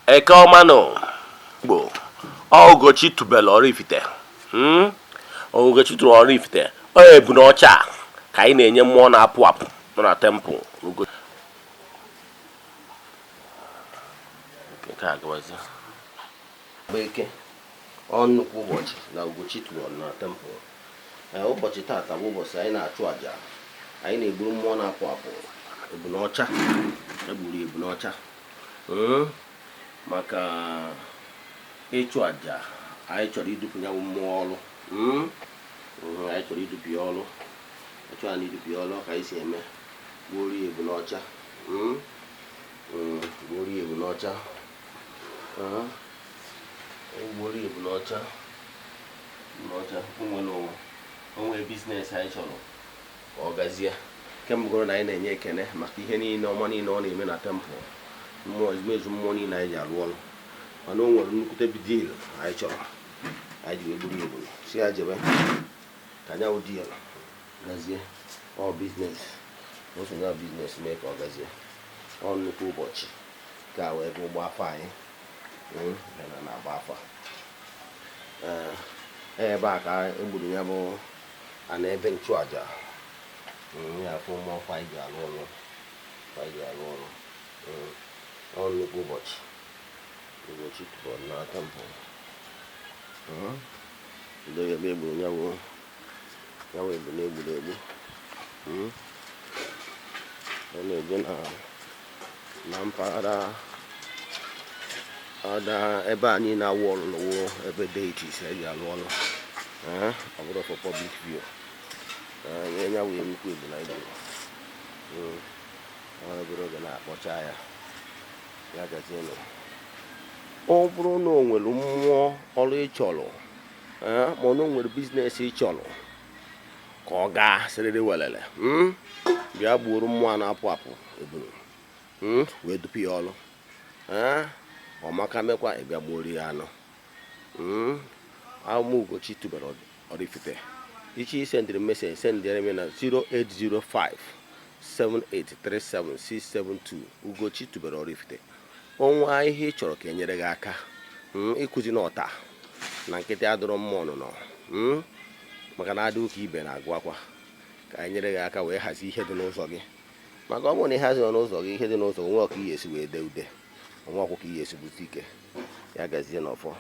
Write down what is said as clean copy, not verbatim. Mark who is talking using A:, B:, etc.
A: Eke ọma nụ Igbo. Ọ Ugochi tubelu Oraifite. Ugochi tubelu Oraifite. Ọ ebune ọcha ka anyị na-enye mmụọ na-apụ apụ nọ na temple. Nke a gawazie. Bụ eke, ọ nnukwu ụbọchị na Ugochi tubelu na temple. Ụbọchị tata bụ ụbọchị anyị na-achụ àjà. Anyị na-egburu mmụọ na-apụ apụ ebune ọcha. Egburu ebune ọcha maka ịchụ àjà. Anyị chọrọ idupụ ya mmụọ ọrụ. Anyị chọrọ idupụ ya ọrụ. Achọ anyị idupụ ya ọrụ ka anyị si eme. Gbuoro ya ebune ọcha. Gbuoro ya ebune ọcha. Gbuoro ya ebune ọcha. N'ọcha nwere onwe business anyị chọrọ ka ọ gazie. Kemgbe na anyị na-enye ekene maka ihe niile ọma niile ọ na-eme na temple, mmụọ ezumezu, mmụọ niile anyị ji arụ ọrụ. Mana o nwere nnukwute deal anyị chọrọ, anyị ji wee gburu ya ebulu si ya jebe ka anya wụ deal gazie. Ọ business otu nya business mee ka ọ gazie. Ọ nnukwu ụbọchị ka wee bụ ụgbọ afọ anyị na na-agba afa. Ee, ebe a ka egburu ya bụ ana ebe nchụaja ya afọ ụmụ ọfọ anyị ji arụ ọrụ, anyị ji arụ ọrụ. Ọ nnukwu ụbọchị Ugochi tubelu na temple. Ndị ebe egburu ya bụ ebule egburu egbu. Ọ na-eje na mpaghara ọda ebe a niile awụ ọrụ n'ụwụ ebe deities eji alụ ọrụ. Ọ bụrụ for public view nye ya wee nnukwu ebule anyị gburu. Ọ obere oge na-akpọcha ya, ya gazienụ. Ọ bụrụ na o nwere mmụọ ọrụ ị chọrọ, ma ọ na o nwere business ị chọrọ ka ọ gaa sịrịrị welele, bịa gbuoro mmụọ a na-apụ apụ ebulu, wee dupu ya ọrụ. Ọmaka mekwa, ịbịa gbuoro ya anụ. Amụ Ugochi tubelu Oraifite. Ichi isendịrị message, sendịrị m na 0805 7837672. Ugochi tubelu Oraifite. Ọnwa ihe ị chọrọ ka enyere gị aka, ịkụzi n'ọta na nkịtị adọrọ mmụọ nọ, maka na adị ụka ibe na-agụ akwa ka anyị nyere gị aka wee hazie ihe dị n'ụzọ gị. Maka ọ bụrụ na ị haziri n'ụzọ gị, ihe dị n'ụzọ onwe ọka, ihe esi wee dee ude onwe ọkwụ ka ihe esi bute ike. Ya gazie n'ọfọ.